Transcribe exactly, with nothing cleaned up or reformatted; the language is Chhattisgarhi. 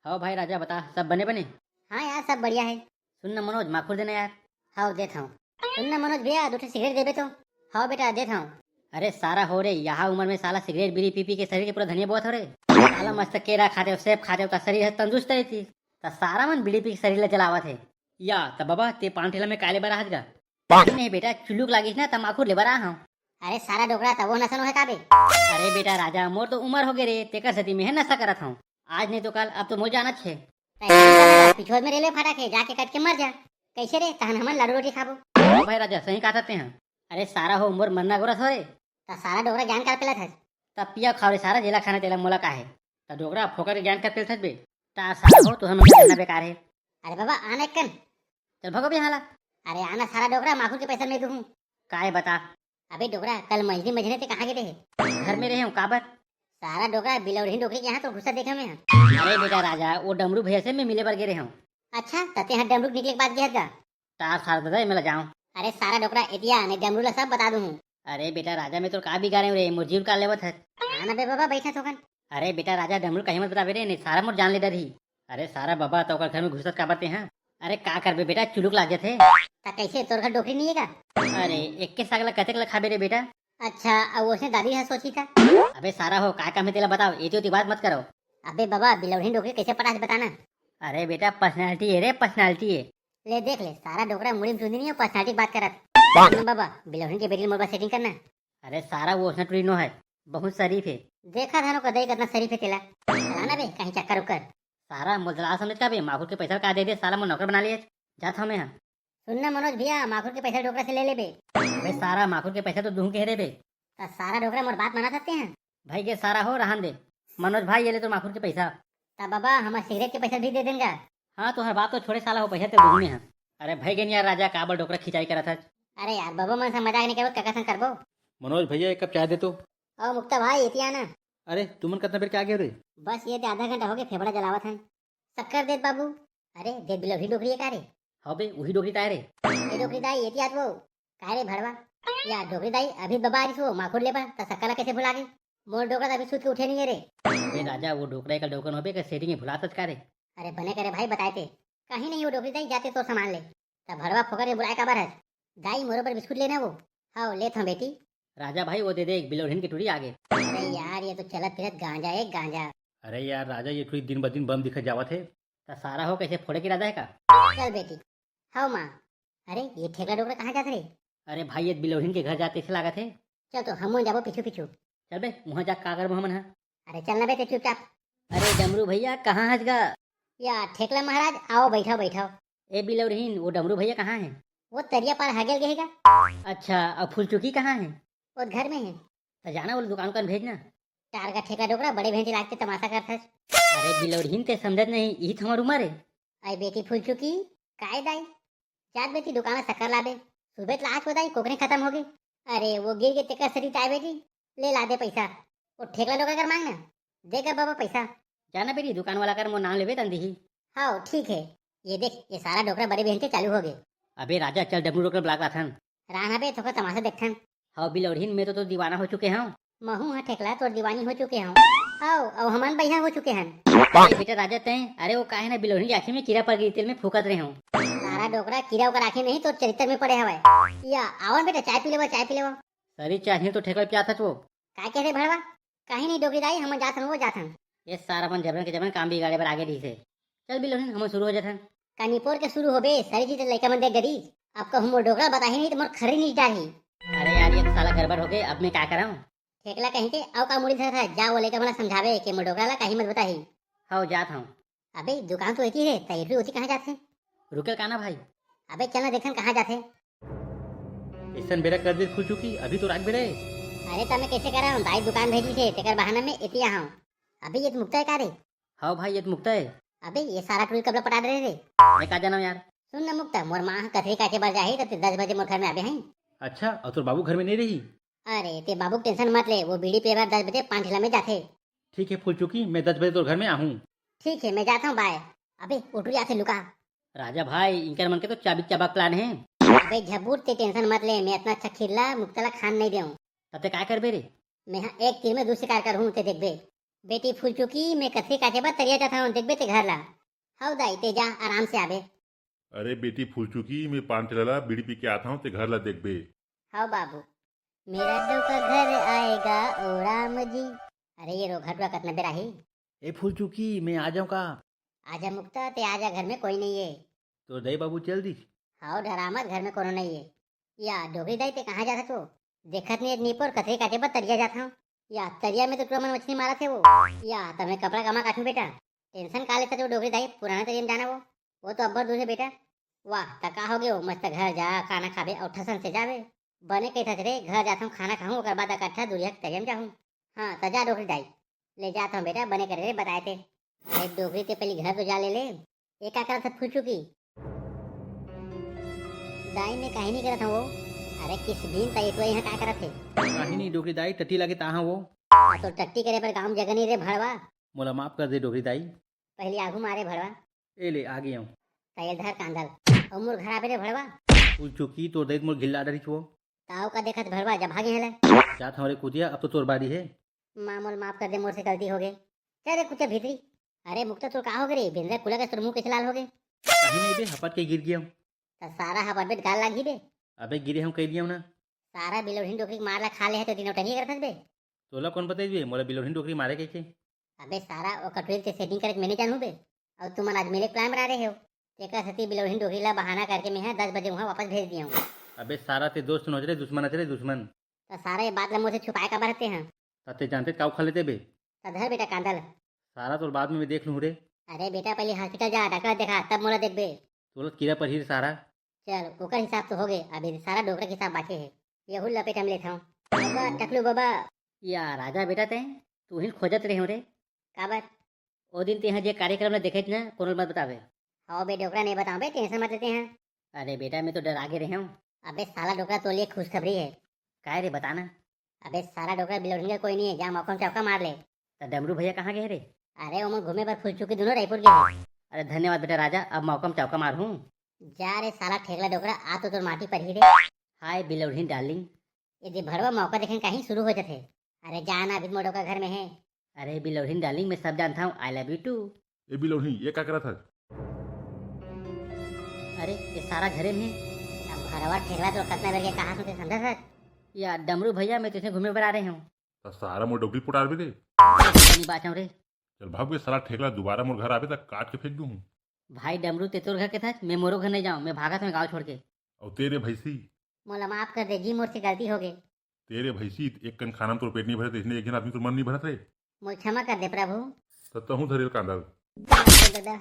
हव भाई राजा, बता, सब बने बने? हाँ यार, सब बढ़िया है। सुन ना मनोज, माखुर देना यार। हव, देत हव। सुन ना मनोज भैया, दू ठे सिगरेट देबे तो। हव बेटा, देत हव। अरे सारा हो रे, यहाँ उम्र में साला सिगरेट बीड़ी पी पी के शरीर के पूरा धनिया बोत हो रे। साला मस्त केरा खाते हो, सेब खाते हो, त शरीर है तंदुरुस्त रहती। त सारा मन बीड़ी पी के शरीर ला जलावत है। या त बाबा, ते पान ठेला में काले बर आहत गा? नहीं बेटा, चुलुक लागिस ना, त माखुर लेबर आ हव। अरे सारा डोकरा, त वो नशा नो है का बे? अरे बेटा राजा, मोर तो उम्र हो गे रे, तेकर सेती में है नशा करत हव। आज नहीं तो कल, अब तो मोर जाना छे। त एक काम कर, पिछोर में रेलवे फाटक है, जाके कट के मर जा। कैसे रे, तहन हमन लाडू रोटी खाबो। ओ भाई राजा, सही कहा ते हैं। अरे सारा हो, मोर मरना गोरस हो रे। त सारा डोकरा ज्ञान काल पेलत हस। त पिया खाओ रे सारा, जेला खाना तेला, मोला का है। त डोकरा फोकट के ज्ञान काल पेलत हस बे। त सारा हो, तुहर मन के जानना बेकार है। अरे बाबा, आना एक कन। चल भगो बे हाला। अरे आना सारा डोकरा, माखुर के पैसा मैं दूहूँ। काय बता? अबे डोकरा, कल मझली मझने ते कहाँ गे रहे? घर में रहे हूँ, काबर? सारा डोकरा, बिलौरहीन डोकरी के यहाँ तो घुसा देखे मैं। अरे बेटा राजा, वो डमरू भैया से मैं मिले बर गे रहे हूँ। अच्छा, त तेहा डमरू के निकले के बाद गे हस गा? तार सार ददा, मैं ला जाऊँ। अरे सारा डोकरा, एतिया नहीं, डमरू ला सब बता दूँ। अरे बेटा राजा, मैं तोर का बिगाड़े हूँ रे, मोर जीव का लेवत है। हाँ ना बे बाबा, बैठा थोकन। अरे बेटा राजा, डमरू कहीं मत बताबे रे, नहीं सारा मोर जान ले डरही। अरे सारा बाबा, त ओकर घर में घुसत काबर ते हैं? अरे का करबे बेटा, चुलुक लाग जाथे। त कैसे, तोर घर डोकरी नहीं है का? अरे एक के साग ला कतेक ला खाबे रे बेटा? अच्छा, अब उसने दादी है सोची था। अबे सारा हो, का काम है तेला बताओ, एती ओती बात मत करो। अबे बाबा, बिलौरहीन डोकरी कैसे पटास बताना। अरे बेटा, पर्सनालिटी है रे, पर्सनालिटी है। ले देख ले, सारा डोकरा मुड़ी में चुंदी नहीं है, पर्सनालिटी की बात करत। बाबा, बिलौरहीन के बेटी मोर बर सेटिंग करना। अरे सारा, वो उसने टुरी नो है, बहुत शरीफ है। देखा था नो कदई कितना शरीफ है तेला। चला ना बे, कहीं चक्कर उक्कर। सारा मोला दलाल समझ का बे, माखुर के पैसा का दे दे, साला मोर नौकर बना लिए। जात हूँ मैं, हाँ। सुनना मनोज भैया, माखुर के पैसा डोकरा से ले लेबे। अबे सारा, माखुर के पैसा तो दूहूँ के रे बे। त सारा डोकरा, मोर बात मना सकते हैं? भाई के सारा हो, रहन दे। मनोज भाई, ये ले तो माखुर के पैसा। त बाबा, हमार सिगरेट के पैसा भी दे देन गा। हाँ, तोहर बात तो छोड़े साला हो, पैसा ते दूहूँ मैं, हाँ। अरे भाई गेन यार राजा, काबर डोकरा खिंचाई करत हस? अरे यार, बाबा मन से मजाक नहीं करबो, काका संग करबो। मनोज भैया, एक कप चाय दे तो। ओ मुक्ता भाई, एती आना। अरे तुमन कितना बेर के आ गए रे? बस ये ते आधा घंटा हो गए, फेफड़ा जलावत हन। शक्कर देत बाबू। अरे देख, बिलौरहीन डोकरी है का रे? हाँ बे, वही डोकरी ताय रे। ए डोकरी दाई, एती आत वो। का रे भड़वा? या डोकरी दाई, अभी बाबा आ रही सो माखुर लेबर, त शक्कर ला कैसे भुला गई? मोर डोकरा त अभी सूत के उठे नहीं है रे। बे राजा, वो डोकरा एक डोकन हो बे, का सेटिंग में भुलात हस का रे? अरे बने करे भाई, बताए ते। कहीं नहीं, वो डोकरी दाई, जाते तो सामान ले। त भड़वा फोकट में बुलाए काबर हस? दाई, मोरो बर बिस्कुट लेना वो। हाँ, लेत हूँ बेटी। राजा भाई, वो दे दे, एक बिलौरहीन के टुरी आगे। अरे यार, ये तो चलत फिरत गांजा है, गांजा। अरे यार राजा, ये टुरी दिन ब दिन बम दिखत जावत है। त सारा हो, कैसे फोड़े के इरादा है का? चल बेटी। हाँ माँ। अरे ये ठेकला डोकरा कहाँ जात रे? अरे भाई, ये बिलौरहीन के घर जाते से लागत है। चल तो हम जाबो पीछू पीछू। चल बे, वहाँ जा का करबो हमन हा? अरे चल ना बे ते चुपचाप। अरे डमरू भैया, कहाँ हस गा? या ठेकला महाराज, आओ बैठाओ बैठाओ। ए बिलौरहीन, वो डमरू भैया कहाँ है? वो तरिया पार हागेल गए गा। अच्छा, और फूलचुकी कहाँ है? वो घर में है। त जाना, वो दुकान उकान भेजना। टारगा ठेकला डोकरा, बड़े भेंटी लागते तमाशा करथस। अरे बिलौरहीन, ते समझत नहीं, यही तो हमार उम्र है। अरे बेटी फूलचुकी, काय दाई? जात बेटी दुकान में शक्कर लाबे। सुबह तो आज को दाई कोकरे खत्म हो गई। अरे वो गिर के तेकर सरी ताय बेटी, ले ला दे पैसा। वो ठेकला डोकरा कर मांग ना, देगा बाबा पैसा। जाना बेटी, दुकान वाला कर मोर नाम लेबे तन दिही। हाँ ठीक है। ये देख, ये सारा डोकरा बड़े बहन के चालू हो गए। अबे राजा, चल डमरू डोकरा बुला के लाथन। राना बे, थोड़ा तमाशा देखथन। हाँ बिलौरहीन, मैं तो, तो दीवाना हो चुके हूँ। महू हाँ ठेकला, तोर दीवानी हो चुके हूँ। आओ, अब हमन बहिया हो चुके हन। अरे बेटा राजा तैं, अरे वो काहे ना बिलौरहीन की आँखी में कीड़ा पड़ गई, तेल में फूकत रहे हूँ। सारा डोकरा, कीड़ा ओकर आँखी में नहीं, तोर चरित्र में पड़े हवय। या, आवन बेटा, चाय पी लेवा, चाय पी लेवा। सरी चाय नहीं तो ठेकला पिया था वो। काय कह रहे भड़वा? कहीं नहीं डोकरी दाई, हमन जाथन, वो जाथन। ये सारा अपन जबरन के जबरन काम बिगाड़े बर आगे रही से। चल बिलौरहीन, हमन शुरू हो जाथन। कानी पोर के शुरू होबे, सरी जी ते लइका मन देख गरी। अब कहूँ मोर डोकरा बताही नहीं तो मोर खर्री नहीं डारही। अरे यार, ये तो साला गड़बड़ हो गए, अब मैं क्या कराऊँ? ठेकला कहीं के, अउ का मुड़ी धरत है, जा वो लइका मन ला समझावे कि मोर डोकरा ला कहीं मत बताही। हव, जात हूँ। अबे दुकान तो एती है, त एटरी ओती कहाँ जाथे? रुकेल काना भाई। अबे चल ना देखन कहाँ जाथे। ऐसन बेरा कर दे फूलचुकी, अभी तो रात बेरा है। अरे त मैं कैसे करा हूँ, दाई दुकान भेजी से, तेकर बहाना में एती आहा हूँ। अबे ये तो मुक्ता है का रे? हव भाई, ये तो मुक्ता है। अबे ये सारा टुरी कब ला पटा दे रहे रे? मैं का जानव यार। सुन ना मुक्ता, मोर माँ ह कथरी काटे बर जाही त ते दस बजे मोर घर में आबे हैं। अच्छा, और तोर बाबू घर में नहीं रही? अरे ते बाबू के टेंशन मत ले, वो बीड़ी पिए बर दस बजे पान ठेला में जाथे। ठीक है फूलचुकी, मैं दस बजे तोर घर में आहूँ। ठीक है, मैं जाता हूँ, बाय। अबे उठू जाथे लुका। राजा भाई, इनकर मन के तो चाबी चबक प्लान है। अबे झबूर, ते टेंशन मत ले, मैं इतना अच्छा खिल्ला मुक्ता ला खान नहीं देऊँ। तब ते काय करबे रे? मैं हाँ एक तीर में दू शिकार करहूँ, ते देखबे। बेटी फूलचुकी, मैं कथरी काटे बर तरिया जात हूँ, देखबे ते घर ला। हव दाई, ते जा, आराम से आबे। अरे बेटी फूलचुकी, मैं पान ठेला ला बीड़ी पी के आत हूँ, ते घर ला देखबे। हव बाबू। मेरा डोका घर आएगा ओ राम जी। अरे ये रो घटवा कतना बेरा ही। ए फूलचुकी, मैं आ जाऊं का? आजा मुक्ता, ते आजा, घर में कोई नहीं है। तोर दाई बाबू चल दिस? हव, डरा मत, घर में कोनो नहीं है। या डोकरी दाई, ते कहाँ जात हस? देखत नहीं, नीपोर कथरी काटे बर तरिया जात हूँ। या तरिया में तो टूरा मन मछली मारत हे वो। या तब मैं कपड़ा कमा काटूं बेटा। टेंशन का लेथस वो डोकरी दाई, पुराना तरिया में जाना वो। वो तो अब्बड़ दूर है बेटा। वाह, त का हो गयो, मस्त घर जा, खाना खाबे और ठसन से जाबे। बने कहिथस रे, घर जात हूँ, खाना खाहूँ, ओकर बाद इकट्ठा दूरिहा के तरिया में जाहूँ। हाँ, त जा डोकरी दाई, ले जात हूँ बेटा, बने करे रे, बताए थे। अरे डोकरी, ते पहली घर तो जा ले ले। ये का करत हे फूलचुकी? दाई, मैं काहे नहीं करत हूँ वो। अरे किस बीन, त ये टूरा यहाँ का करत हे? काहे नहीं डोकरी दाई, टट्टी लागे ताहा वो। आ तो टट्टी करे पर गाँव में जगह नहीं रे भड़वा। मोला माफ कर दे डोकरी दाई। पहली आगू मारे भड़वा। ए ले, आ गया हूँ। त ये धर कांदल। और मोर घर आबे रे भड़वा। फूलचुकी, तोर दाई मोर घिल्ला डरिस वो। ताव का देखत भड़वा, जब भागे हेला। जात हमारे कुतिया, अब तो तोर बारी है। माँ मोल माफ कर दे, मोर से गलती हो गई। चल रे कुतिया भीतरी। अरे मुक्ता, तोर का हो गए रे? बेंदरा कुला के तोर मुंह कैसे लाल हो गए? कहीं नहीं बे, हपट के गिर गया हूँ। त सारा हपट बेट गाल लागी बे। अबे गिरे हूँ कह दिया हूँ ना। सारा बिलोढ़िन डोकरी के मार ला खा ले है तो तीनों टंगी करत हस बे। तोला कौन बताई बे, मोला बिलोढ़िन डोकरी मारे कह के? अबे सारा, ओ कटोरी ते सेटिंग करे के मैं नहीं जानू बे। और तुमन आज मिले प्लान बना रहे हो। तेकर सेती बिलोढ़िन डोकरी ला बहाना करके मैं हा दस बजे वहाँ वापस भेज दिया हूँ। अबे सारा, ते दोस्त नोच रे, दुश्मन अच रे, दुश्मन। त सारा ये बात ला मोर से छुपाए काबर हते हैं? त ते जानते का उखा लेते बे? त धर बेटा कांदल। सारा तोर बाद में मैं देख लूँ रे। अरे बेटा, पहले हॉस्पिटल जा, डॉक्टर देखा, तब मोला देखबे। तोला कीड़ा परही रे सारा। चल, ओकर हिसाब तो हो गए, अभी सारा डोकरा के हिसाब बाकी है। यहू लपेट हम लेत हूँ। बाबा, टकलू बाबा। या राजा बेटा, ते तू ही खोजत रहे हो रे। काबर? ओ दिन तेहा जे कार्यक्रम ला देखे ना, कोनो मत बतावे। हाँ बे डोकरा, नहीं बताओ बे, टेंशन मत लेते हैं। अरे बेटा, मैं तो डरा के रहे हूँ। अबे साला डोकरा, तो लिए खुशखबरी है। काय रे, बताना। अबे साला डोकरा, बिलोढ़िन का कोई नहीं है, जा मौका में चौका मार ले। त डमरू भैया कहाँ गए रे? अरे ओमन घूमे बर फूलचुकी दोनों रायपुर गए हैं। अरे धन्यवाद बेटा राजा, अब मौका में चौका मार हूँ। जा रे साला ठेकला डोकरा, आ तो तोर माटी परही रे। हाय बिलोढ़िन डार्लिंग। ये दे भड़वा मौका देखे कहीं शुरू हो जाते। अरे जा ना, अभी मोर डोकरा घर में है। अरे बिलोढ़िन डार्लिंग, मैं सब जानता हूँ, I love you too। ए बिलोढ़ी, ये का करत हस? अरे ये सारा घरे में। अब भड़वा ठेकला तो कतना बेर के कहा सुनते समझा सक। या डमरू भैया, मैं तुझे घूमे बर आ रहे हूँ। त सारा मोर डोकरी पोटार बे रे। नहीं बाचाऊँ रे। चल भाग बे साला ठेकला, दोबारा मोर घर आबे त काट के फेंक दूँ। भाई डमरू, ते तोर घर के था, मैं मोरो घर नहीं जाऊँ, मैं भागत हूँ गाँव छोड़ के। और तेरे भैंसी। मोला माफ कर दे जी, मोर से गलती हो गई। तेरे भैंसी, एक कन खाना में तोर पेट नहीं भरे, तो इसने एक जन आदमी तोर मन नहीं भरत रे। मोल क्षमा कर दे प्रभु। त तहूँ धरेल कांदल। दादा।